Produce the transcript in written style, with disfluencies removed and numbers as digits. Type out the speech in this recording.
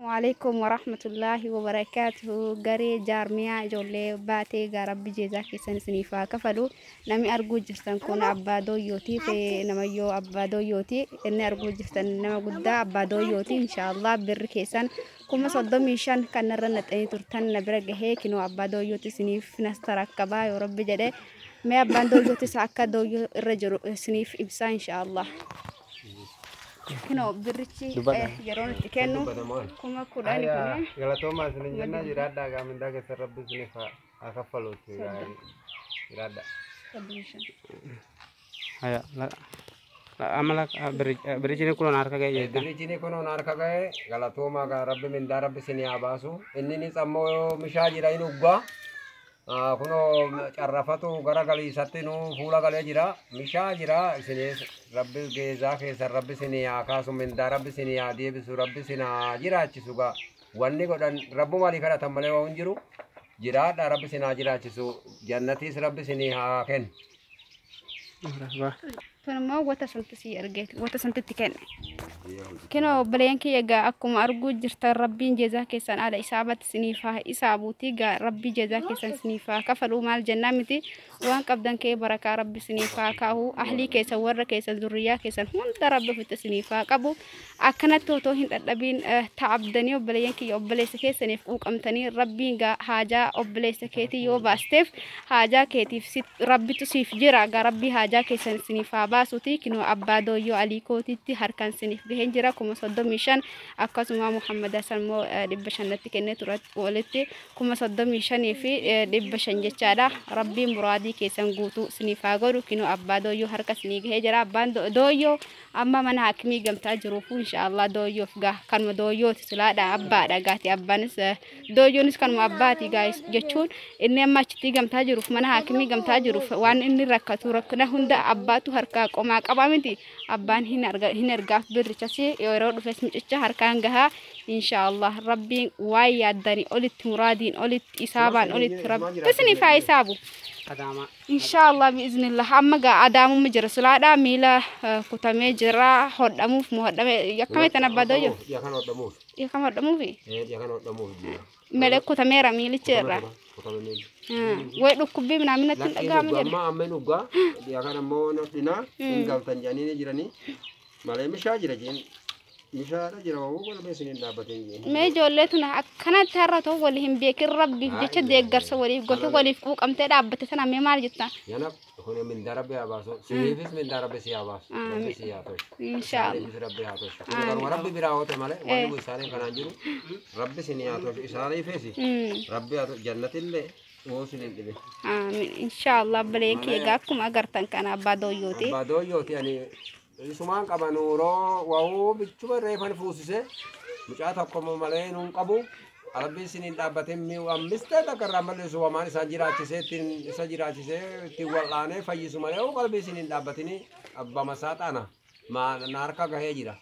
Waalaikum warahmatullahi wabarakaatuhu. Garee jaarmiyaa ijoollee baatee gaa rabbi jeezaa keessan isiniif haa kafalu. Namni arguu jirtan kun abbaa dooyyooti. Namayyoo abbaa dooyyooti. Inni arguu jirtan nama guddaa abbaa dooyyooti. Inshaallah birri keessan 35,000 kan narra naxxanii turtan na bira gahee kinoo abbaa dooyyooti isiniif nas tarakkabaa yoo rabbi jedhe. Mee abbaan dooyyootis akka dooyyoo irra jiru isiniif ibsaa inshaallah. Kinoo birrichi yeroo itti kennu 10,000 kuni. Galatoomaa isinin jenna, jiraadhaa gaa, mindaa keessan rabbi isiniif haa kaffaluuti, jiraadhaa. 35. Haya, amma birichini kun harka ga'e jetta. Birichini kun harka ga'e, galatoomaa gaa, rabbi mindaa rabbi isinii haa baasu. Inninis ammoo mishaa jira, hin uggaa. Kunoo carrafatu gara galiisatti nu fuula galee jira. Mishaa jira, isinis rabbi geezaa keessan rabbi isinii haa kaasu, mindaa rabbi isinii haa deebisu, rabbi isin haa jiraachisu gaa. Wanni godhan rabbuma walii kadhatan malee waan jiru. Jiraadha, rabbi isin haa jiraachisu. Jannatiis rabbi isinii haa kennu. Tun immoo wata santi sii argeeti wata santitti kenne. Kinoo obboleeyyan kiyya egaa akkuma arguu jirtan rabbiin jeezaa keessan haala isaabatti isiniif haa isaabuuti gaa, rabbii jeezaa keessan isiniif haa kafaluu. Maal jennaa miti, waan qabdan kee barakaa rabbi isiniif haa kaa'u, ahlii keessan, warra keessan, zurriyaa keessan hunda rabbi ofitti isiniif haa qabu. Akkanatti otoo hin dhadhabiin ta'abdanii obboleeyyan kiyya obboleessa keessaniif quuqamtanii, rabbiin gaa haajaa obboleessa keetii yoo baasteef haajaa keetiif rabbitu siif jira gaa, rabbii haajaa keessan isiniif haa baasuuti. Kinoo abbaa dooyyoo alii kootiitti harkaan isiniif gaheen jira 35,000, akkasuma Muhammad Hasan immoo 500tti kennee ture, walitti 35,500 jechaadha. Rabbiin muraadii keessan guutuu isiniif haa godhu. Kinoo abbaa dooyyoo harka isinii gahee jira. Abbaan dooyyoo amma mana hakimii gamtaa jiruufu inshaallah dooyyoof gaa kanuma dooyyooti silaadha, abbaadha gaati, abbaanis dooyyoonis kanuma abbaati gaa jechuun inni amma achitti gamtaa jiruuf, mana hakimii gamtaa jiruuf, waan inni rakkatu rakkina hunda abbaatu harkaa qomaa qabaa miti, abbaan hin ergaaf birrichas, yeroo dhufes mucicha harkaan gahaa inshaallah. Rabbiin waan yaaddanii olitti, muraadiin olitti, isaabaan olitti rabbi isiniif haa isaabu. Adaamaa. Inshaallah biiznillah amma gaa adaamuma jira silaadha, miila kutamee jira, hodhamuuf moo hodhame akkamitti abbaa dooyyoo? Dhiya kana hodhamuuf. Dhiya kam hodhamuufi? Dhiya kana hodhamuuf jira. Malee kutameera miilichi irraa. Kutame miilli. Way dhukkubbii minaaminatti hin Lakkiin dhaga'amu uggaa jedhe. Amma amma hin uggaa. Dhiya kana immoo hodhinaa hin galtan jedhanii ni jiranii. Malee mishaa jira jeen. Mishaadha jira, wawuu godhamee isiniin dhaabbatee jeen. Mee ijoollee tuna akkanatti har'a ta'u walii hin beekin rabbiif jecha deeggarsa waliif gote waliif quuqamtee dhaabbate sana mee maal jetta? Yana kun mindaa rabbi haa baasu. Siifis mindaa rabbi si haa baasu. Rabbi si haa tolchu. Inshaallah. Isaaniifis rabbi haa tolchu. Kun garuu rabbi biraa oote malee wanni kun isaaniif kanaan jiru rabbi si haa tolchu. Isaaniifis rabbi haa tolchu. Jannatillee woo sin hin dhibe. Amiin. Inshaallah obboleeyyan kiyya egaa akkuma agartan kana abbaa dooyyooti. Abbaa dooyyooti, ani isumaan qaba nuuroo wawuu bichuma reefan fuusise mucaa tokko malee nuun qabu. Rabbi isiniin dhaabbatee ammistee takka irraa balleessu wamaan isaan jiraachisee ittiin isa jiraachisee ittiin wal'aanee fayyisu malee qalbii isiniin dhaabbatini abbaa masaa xaana na harka gahee jira.